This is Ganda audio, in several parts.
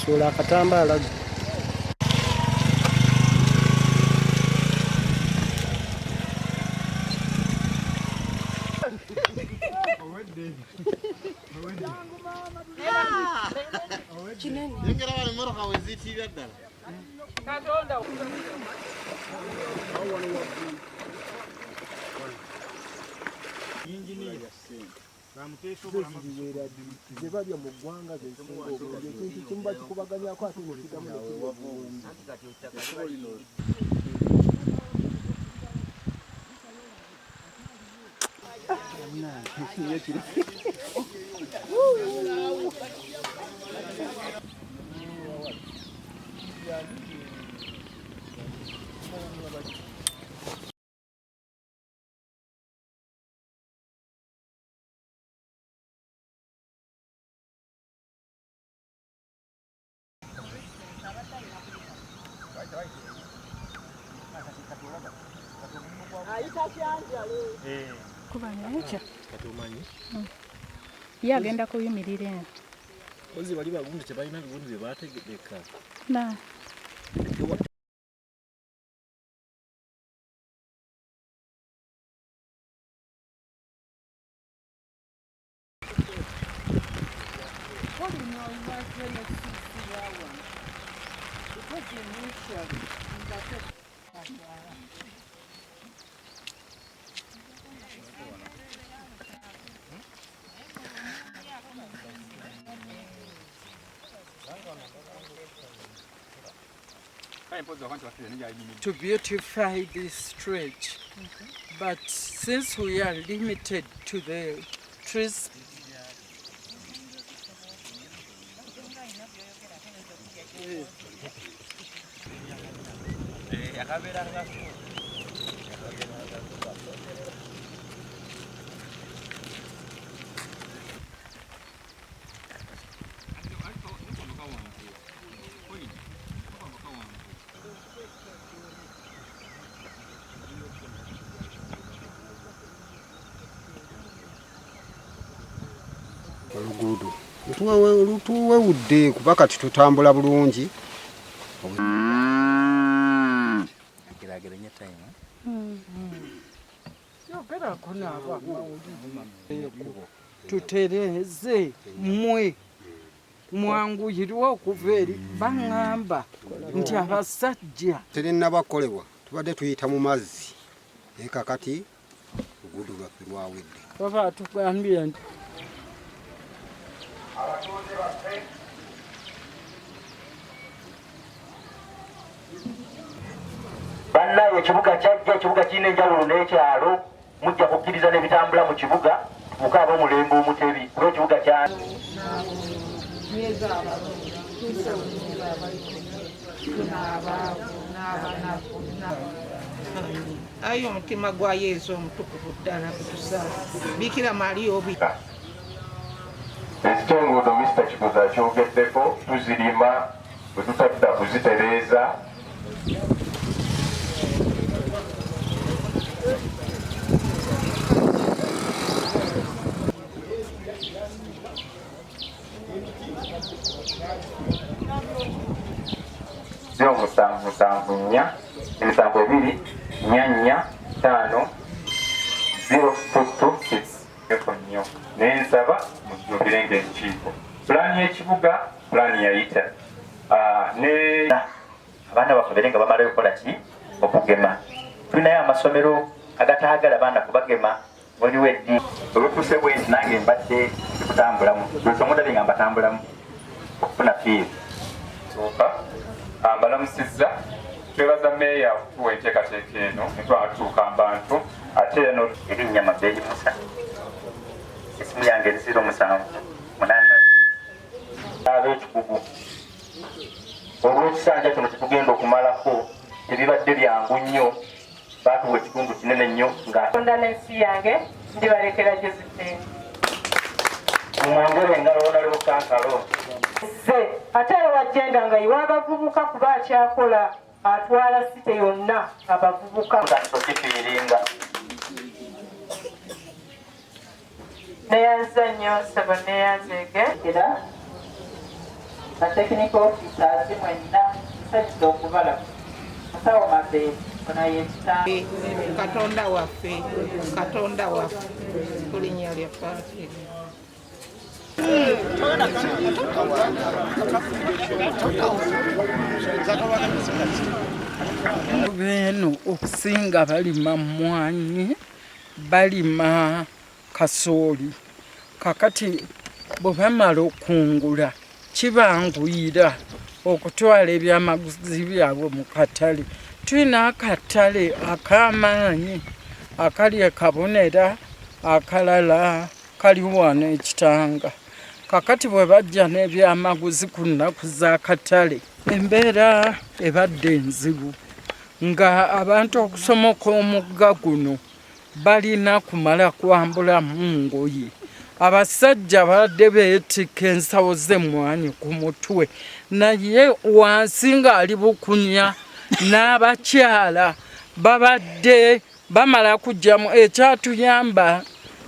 Suula akatambaala. Lengera wano emmotoka we ziyitirira ddala. Ze balya mu ggwanga zesinga obulungi, ekintu kimu bakikubaganyako ate nekiddamu nekirya obulungi. Kuba nekyo ye agenda kuyimirira eno. Ozi bali bagundi tebalina bigundi bye baategeka. Na To beautify this stretch. But since we are limited to the trees, Oluguudo lutuwewudde kuba kati tutambula bulungi. Geraageranye time. Yogerako n'abamawulire tutereeze mmwe mwanguyirwe okuva eri baŋŋamba nti abasajja Terinnaba kukolebwa, tubadde tuyita mu mazzi, naye kakati oluguudo lwaffe lwawedde. Baba atugambye nti Bannaye, ekibuga kyajja, ekibuga kirina enjawulo n'ekyalo. Mujja kukkiriza n'ebitambula mu kibuga mukaaba omulembe omutebi kuba ekibuga kya Ayi omutima gwa Yezu omutukuvu ddala gutusaba, Bikira Maria obi. Ekyenguudo Mr Kiguzi akyogeddeko, tuzirima bwe tutadda kuzitereeza. 0774 7 2 4 5 0226 eko nnyo, naye nsaba mujjumbirenga enkiiko. Pulaani y'ekibuga, pulaani yayita ne abaana baffe bere nga bamalayo okukola ki, okugema. Tulinayo amasomero agataagala baana kubagema. Waliwo eddi olukuse bwe nti nange mbadde ndikutambulamu, lwensonga ndabye nga mbatambulamu okufuna fiizi. Sooka mbalamusizza, twebaza meeya okutuwa enteekateeka eno netwanga tutuuka mu bantu ate era Erinnya Mabeeyi Musa, esimu yange 0782. Ab'ekikugu olw'ekisanja kino kyetugenda okumalako tebibadde byangu nnyo, baatuwa ekitundu kinene nnyo nga Katonda n'ensi yange ndibalekera Josephine. Mumwongere engalo onalebo kansalo. Ze ate wajjenda nga iwe abavubuka kuba akyakola atwala site yonna abavubuka. Mutandika okifiiringa. Neyanza nnyo ssebo, neyanzeege era Ba technical officers mwenna nsanyuse okubalaba. Musawo Mabeere ono ye kitange. Katonda waffe, Katonda waffe, ku linnya lya Patri. Beeno okusinga balima mmwanyi, balima kasooli. Kakati bwe bamala okukungula kibanguyira okutwala ebyamaguzi byabwe mu katale. Tulina akatale ak'amaanyi akali e Kabonera, akalala kali wano e Kitanga. Kakati bwe bajja n'ebyamaguzi ku nnaku z'akatale, embeera ebadde nzibu nga abantu okusomoka omugga guno balina kumala kwambulamu ngoye. Abasajja babadde beetikka ensawo z'emmwanyi ku mutwe naye wansi ng'ali bukunya, n'abakyala babadde bamala kujjamu. Ekyatuyamba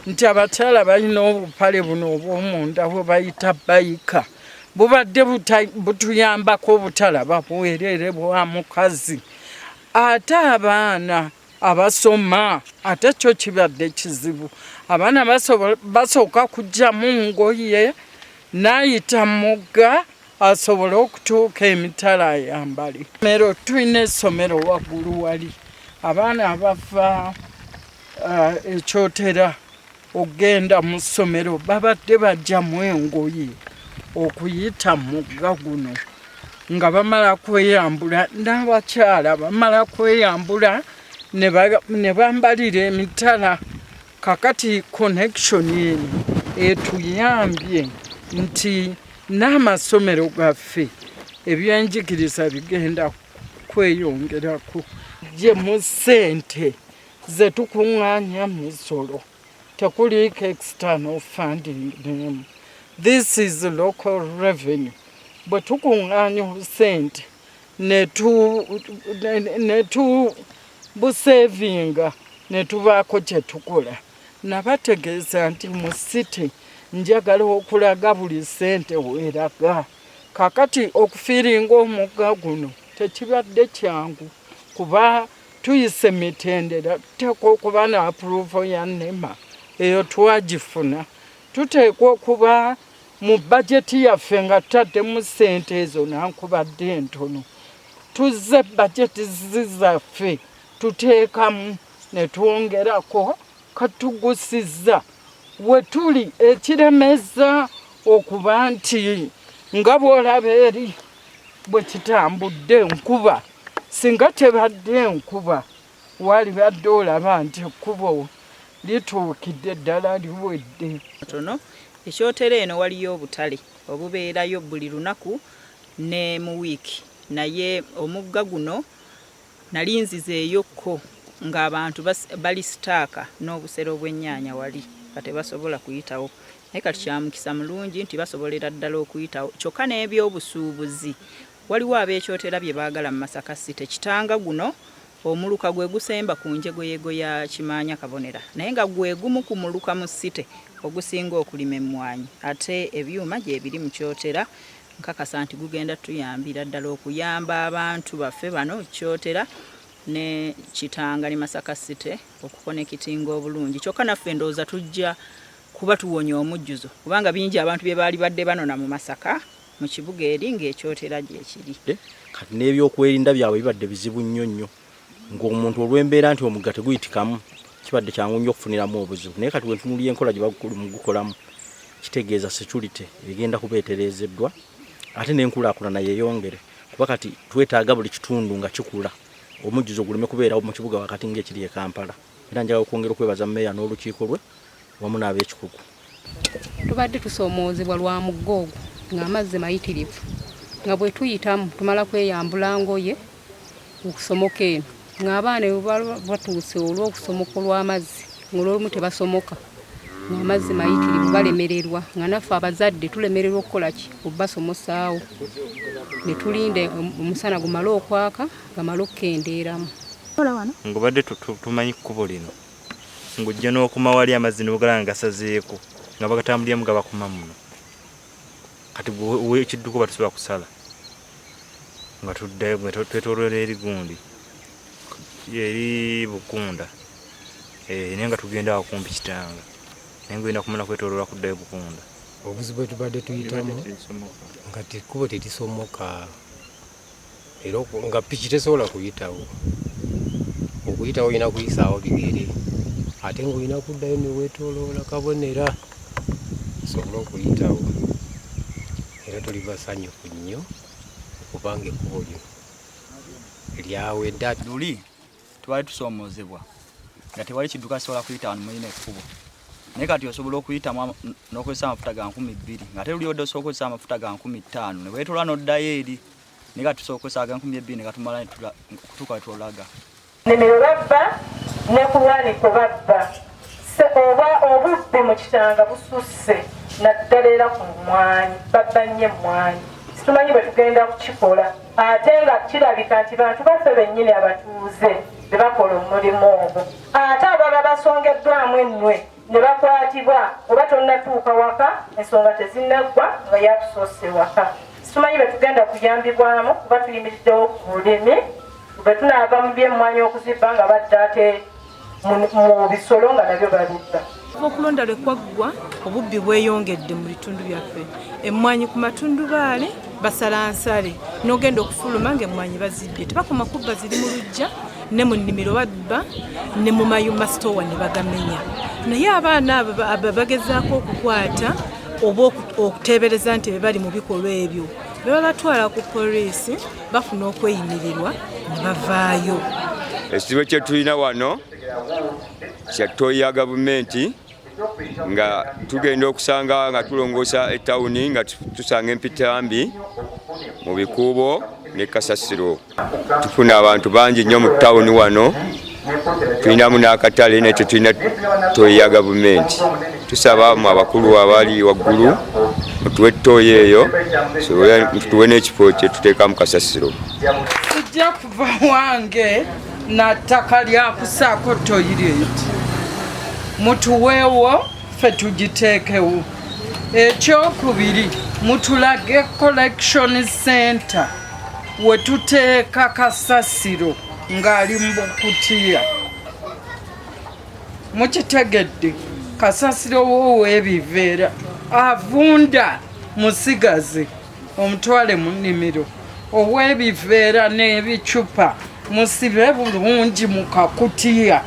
nti abakyala balina obupale buno obw'omunda bwe bayita bayika, bubadde butuyambako obutalaba bwereere bwa mukazi. Ate abaana abasoma ate kyo kibadde kizibu, abaana basooka kujjamu ngoye n'ayita mugga asobole okutuuka emitala ayambale. Tulina essomero waggulu wali abaana abava ekyotera okugenda mu ssomero babadde bajjamu engoye okuyita mugga guno nga bamala kweyambula, n'abakyala bamala kweyambula ne bambalira emitala. Kakati connection eno etuyambye nti n'amasomero gaffe ebyenjigiriza bigenda kweyongerako. Gye mu ssente ze tukuŋŋaanya misolo tekuliiko external funding nemu. This is local revenue. Bwe tukuŋŋaanya obusente ne tubusevinga ne tubaako kye tukola. Nabategeeza nti mu city njagala okulaga buli ssente weeraga. Kakati okufiiringa omugga guno tekibadde kyangu kuba tuyise mitendera. Tuteekwa okuba ne approval ya NEMA, eyo twagifuna. Tuteekwa okuba mu bajeti yaffe nga tutaddemu ssente ezo nankubadde entono. Tuzze bajeti zaffe tuteekamu ne twongerako katugusizza we tuli. Ekiremeza okuba nti nga bw'olaba eri bwe kitambudde enkuba, singa tebadde enkuba walibadde olaba nti ekkubo lituukidde ddala liwedde. Tono ekyotera eno waliyo obutale obubeerayo buli lunaku ne mu wiiki, naye omugga guno nali nzizeeyokko ng'abantu bali sitaaka n'obusero bw'ennyaanya wali nga tebasobola kuyitawo, naye kati kya mukisa mulungi nti basobolera ddala okuyitawo. Kyokka n'ebyobusuubuzi waliwo ab'ekyotera bye baagala mu Masaka City. Kitanga guno omuluka gwe gusemba ku njegoyego ya Kimaanya Kabonera, naye nga gwe gumu ku muluka mu city ogusinga okulima emmwanyi, ate ebyuma gyebiri mu Kyotera. Nkakasa nti gugenda tuyambira ddala okuyamba abantu baffe bano Kyotera ne Kitanga ne Masaka City okukonekitinga obulungi. Kyokka naffe ndowooza tujja kuba tuwonya omujjuzo, kubanga bingi abantu bye baali badde banona mu Masaka mu kibuga eri ng'ekyotera gyekiri. Kati n'ebyokwerinda byabwe bibadde bizibu nnyo nnyo, ng'omuntu olw'embeera nti omugga teguyitikamu kibadde kyangu nnyo okufuniramu obuzibu, naye kati wentunuulira enkola gye bagukolamu kitegeeza security egenda kuba etereezeddwa ate n'enkulaakulana yeeyongere, kuba kati twetaaga buli kitundu nga kikula omujjuzo guleme kubeerawo mu kibuga wakati ng'ekiri e Kampala. Era njagala okwongera okwebaza mmeeya n'olukiiko lwe wamu n'ab'ekikugu. Tubadde tusoomoozebwa lwa mugga ogwo ng'amazzi mayitirivu, nga bwe tuyitamu tumala kweyambula ngoye okusomoka eno, ng'abaana bwe batuuse olw'okusomoka olw'amazzi ng'olwolumu tebasomoka, ng'amazzi mayitirivu balemererwa, nga naffe abazadde tulemererwa okukola ki obbasomosaawo, ne tulinda omusana gumale okwaka gamale okukendeeramu. Ng'obadde tumanyi kkubo lino ng'ojja n'okoma wali amazzi n'ogala nga gasazeeko nga bagatambuliramu gabakoma muno. Kati ekidduka oba tusobola kusala nga tuddayo nga twetooloola eri gundi eri Bukunda, naye nga tugenda awo kumpi Kitanga, naye nga olina kumala kwetooloola kuddayo Bukunda. Obuzibu bwe tubadde tuyitamu nga ekkubo terisomoka, era nga piki tesobola kuyitawo. Okuyitawo olina kuyisaawo bigere, ate ng'olina kuddayo ne weetooloola Kabonera osobole okuyitawo. Era tuli basanyufu nnyo okubanga ekkubo lino lyawedde. Luli twali tusoomozebwa nga tewali kidduka kisobola kuyita wano mulina ekkubo, naye kati osobola okuyitamu n'okozesa amafuta ga 2000, ng'ate luli odde osobola okukozesa amafuta ga 5000 ne weetooloola n'oddayo eri, naye kati tusobola okukozesa aga 2000 ne gatumala ne kutuuka we twolaga. Nnimiro babba ne ku lwaniko babba. Oba obubbi mu Kitanga bususse, naddala era ku mmwanyi, babba nnyo emmwanyi. Situmanyi bwe tugenda kukikola, ate nga kirabika nti bantu baffe bennyini abatuuze be bakola omulimu ogwo, ate ababa basongeddwamu ennwe ne bakwatibwa oba tonnatuuka waka, ensonga tezinnaggwa nga yakusoose waka. Situmanyi bwe tugenda kuyambibwamu kuba tuyimiriddewo ku bulimi, bwe tunaava mu by'emmwanyi okuzibba nga badda ate mu bisolo nga nabyo babibba. Okulonda lwe kwaggwa, obubbi bweyongedde mu bitundu byaffe. Emmwanyi ku matundubaali basala nsale, n'ogenda okufuluma ng'emmwanyi bazibbye. Tebakoma kubba ziri mu luggya, ne mu nnimiro babba, ne mu mayuma sitoowa ne bagamenya. Naye abaana abo bagezaako okukwata oba okuteebereza nti be bali mu bikolwa ebyo, be babatwala ku poliisi bafuna okweyimirirwa ne bavaayo. Ekizibu kye tulina wano kya ttooyi ya gavumenti, nga tugenda okusanga nga tulongoosa etawuni nga tusanga empitambi mu bikuubo ne kasasiro. Tufuna abantu bangi nnyo mu tawuni wano, tulinamu n'akatale naye tetulina ttooyi ya gavumenti. Tusaba mu abakulu abali waggulu mutuwe ttooyi eyo, tuwe n'ekifo kye tuteekamu kasasiro. Sijja kuva wange na ttaka lya kusaako toyireti, mutuweewo ffe tugiteekewo. Ekyokubiri, mutulage collection center we tuteeka kasasiro ng'ali mu bukutiya. Mukitegedde? Kasasiro wo w'ebiveera avunda musigaze omutwale mu nnimiro, ow'ebiveera n'ebicupa musibe bulungi mu kakutiya,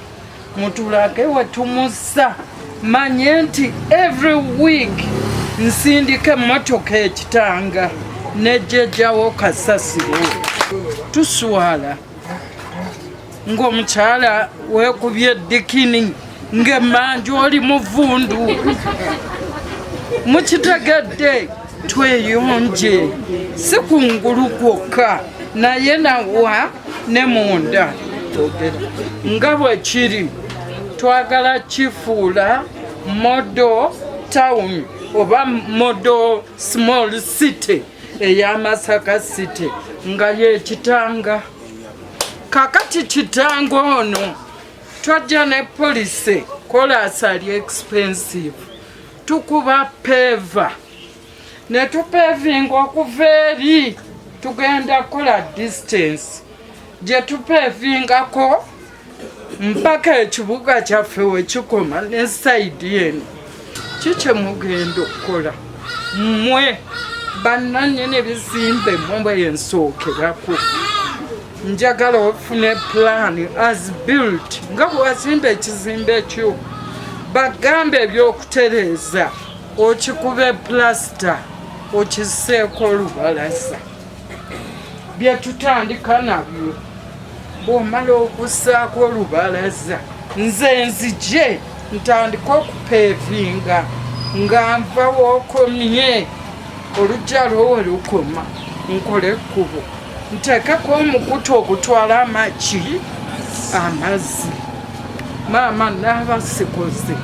mutulage we tumussa. Manye nti every week nsindika emmotoka ekitanga nejjejjawo kasasiro. Tuswala ng'omukyala weekubye eddikini ng'emmanja oli muvundu. Mukitegedde? Tweyonje si kungulu kwokka naye nawa ne munda. Nga bwe kiri, twagala kifuula model town oba model small city eya Masaka City nga ye Kitanga. Kakati Kitanga ono twajja ne policy, kolaasi ali expensive, tukuba paver ne tupevinga okuva eri, tugenda kukola distance gye tupevingako mpaka ekibuga kyaffe wekikoma ne side eno. Kikye mugenda okukola mmwe bannannyini bizimbe, mmwe ensookerako, njagala ofune plan as built nga bwazimba ekizimbe kyo, bagambe ebyokutereeza, okikube plaster, okisseeko olubalaza, bye tutandika nabyo. Bw'omala okussaako olubalaza, nze nzije ntandika okupevinga nga nva wookomye, olujja lwowe lukoma, nkole ekkubo, nteekeko omukutu ogutwala amaki amazzi. Maama naaba sikoze.